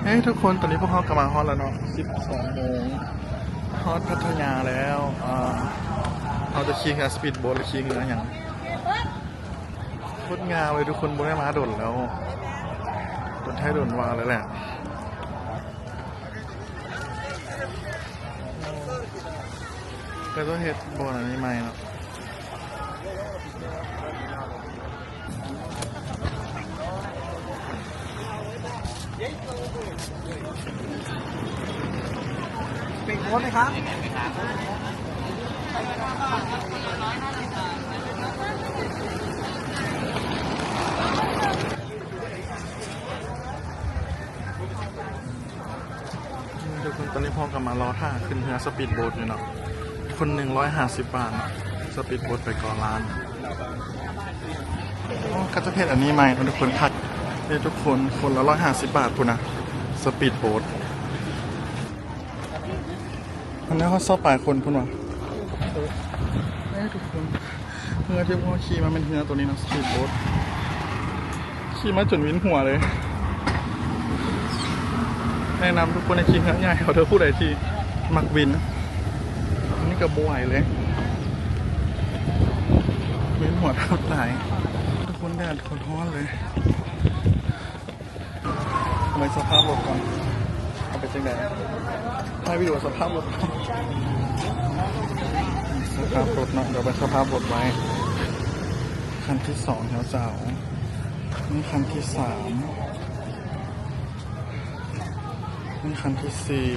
ເອີ ທຸກຄົນ ຕອນນີ້ພວກເຮົາກໍມາຮອດແລ້ວເນາະ ສິບສອງໂມງ ຮອດພັດທະຍາແລ້ວ. ເອີ ເຮົາຈະຂີ່ເຮືອສະປີດໂບດ ຫຼືຂີ່ເຮືອຫຍັງ? ໂຄດງາມເລີຍທຸກຄົນ ບໍ່ໄດ້ມາດົນແລ້ວ ດົນແທ້ດົນວ່າເລີຍແຫຼະ. ເຂົາເຈົ້າເຮັດບ່ອນອັນນີ້ໃໝ່ເນາະ. ເປັນໂຄດເລີຍຄັບ. ອືມ ທຸກຄົນ ຕອນນີ້ພວກເຮົາກໍມາລໍຖ້າຂຶ້ນເຮືອສະປີດໂບດຢູ່ເນາະ ຄົນໜຶ່ງຮ້ອຍຫ້າສິບບາດເນາະ ສະປີດໂບດໄປເກາະລ້ານ. ໂອ້ ເຂົາເຈົ້າເຮັດອັນນີ້ໃໝ່ເນາະທຸກຄົນ ຄັກເດ້ທຸກຄົນ ຄົນລະຮ້ອຍຫ້າສິບບາດພຸ້ນນະ ສະປີດໂບດ. ມັນໄດ້ຮອດຊາວປາຍຄົນພຸ້ນຫວາ. ເອີ ເອີ ທຸກຄົນ ເຮືອທີ່ພວກເຮົາຂີ່ມາແມ່ນເຮືອໂຕນີ້ເນາະ ສະປີດໂບດ ຂີ່ມາຈົນວິນຫົວເລີຍ. ແນະນຳທຸກຄົນໃຫ້ຂີ່ເຮືອໃຫຍ່ເອົາເດີ້ ຜູ້ໃດທີ່ມັກວິນ. ອັນນີ້ກໍບໍ່ໄຫວເລີຍ ວິນຫົວແທບຕາຍ. ທຸກຄົນ ແດດໂຄດຮ້ອນເລີຍ. ເບິ່ງສະພາບລົດກ່ອນ ເອົາເປັນຈັ່ງໃດ? ຖ່າຍວິດີໂອສະພາບລົດກ່ອນ. ສະພາບລົດເນາະ ດຽວເບິ່ງສະພາບລົດໄວ້. ຄັນທີສອງແຖວເຈົ້າ ນີ້ຄັນທີສາມ ນີ້ຄັນທີສີ່.